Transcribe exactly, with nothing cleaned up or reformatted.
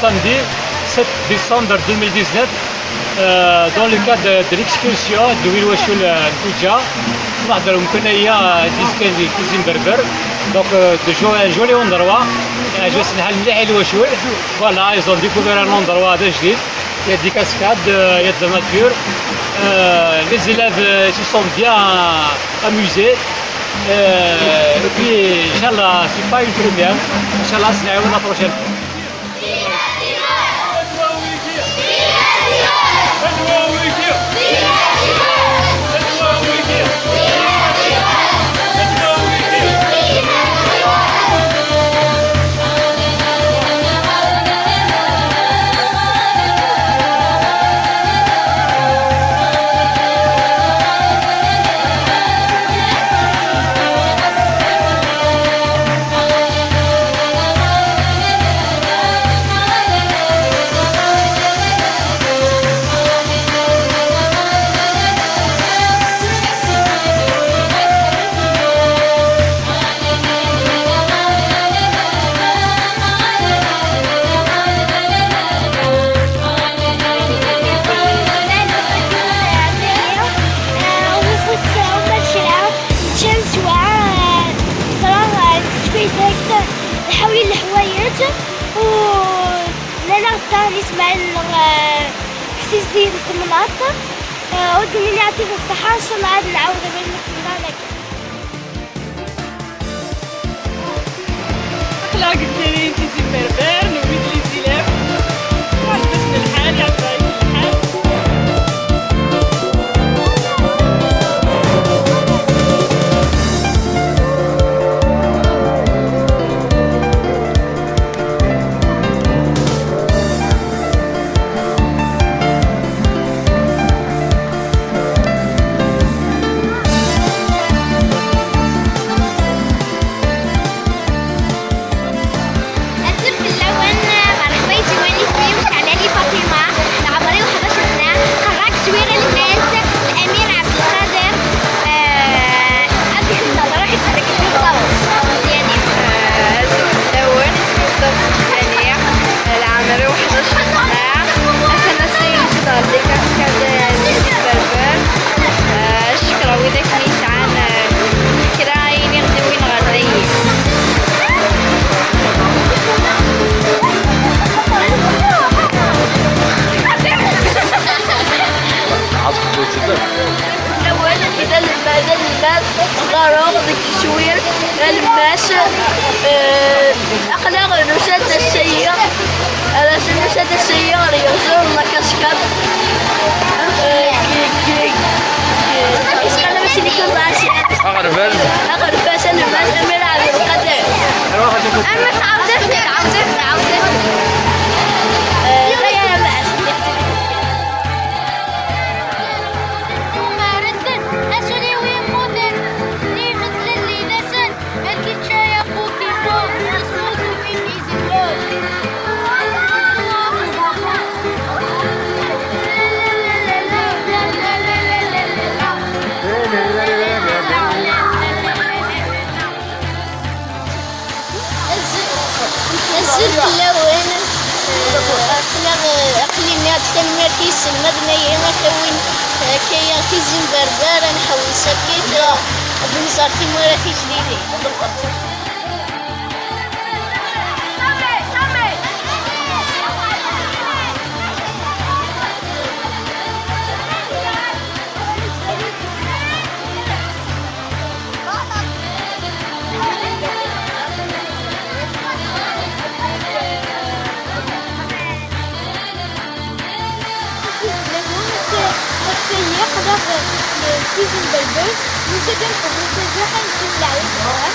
Samedi sept décembre deux mille dix-neuf, euh, dans le cadre de l'excursion de Win Wacul, euh, n Tuǧa, nehder mkun aya, euh, di cuisine berbère. Donc, euh, de jour, un joli endroit. Euh, je suis allé à Wacul. Voilà, ils ont découvert un endroit de joli. Il y a des cascades, euh, il y a de la nature. Euh, les élèves, euh, se sont bien amusés. Euh, et puis, Inch'Allah, c'est pas une première. Inch'Allah, c'est la prochaine fois. Nečča neswa, eh, ẓra, eh, tettfidek, nḥawi leḥwayeǧ, u nella ɣ-ttaɣen ismaɛil-nneɣ, eh, deg tizdi n temnaḍt. Eh, ur d-nini ɛṭib ṣṣeḥḥa, ncallah ad nɛawed abrid n temnaḍt. Aql-aɣ deg Lezzayer, Tizi n Berber, newwi-d les élèves. Iɛǧeb-asen lḥal, iɛǧeb-asen lḥal. Azul fell-awen, merḥba i tẓiwin-iw, Caɛlali Faṭima, leɛmer-iw ḥdac sna, qerraɣ deg Swiɣ Lmaz, Lamir Ɛebdelqader, eh, ad d-ihedder, ruḥ isellek-d i ṭṭawes, Mezyanin. Eh, azul fell-awen, isem-iw Ṭawes Mezyanin, eh, leɛmer-iw ḥdac sna, atan ass-a i d-ncedder di Kaskad, eh, n Berber. Eh, cekreɣ widak mi yesɛan, eh, kra ayen i ɣ-d-iwin ɣer dayi. Lawan, d alma-, d almad, ɣɣareɣ deg Ccwir, alemmas, eh, aql-aɣ nusa-d ass-ayi, ala nusa-d ass-ayi ɣer yiɣzer n la Cascade. Eh, deg, deg, deg, Aɣerbaz. Aɣerbaz, alemmas, Amir Ɛebdelqader. Ama tɛawed-as, tɛawed-as, tɛawed-as. Eh, d aya, alemmas. Tuɣ-asen azul i win yemmuten, ibeddlen lidasen, ad yečča yaku kiku, iṣuḍ ufin izemlul. Azul, azul fell-awen. Eh, aql-aɣ, eh, aql-i nniɣ-d tanemmirt i yiselmaden-agi, ad awin, eh, akka-ya tizi n berber, ad nḥewwes akkit, eh, ad nẓer timura tijdidin. Ass-agi aql-aɣ deg Tizi n Berber, nusa-d ad nḥewwes azuḥ ad nessemlaɛi deg-s.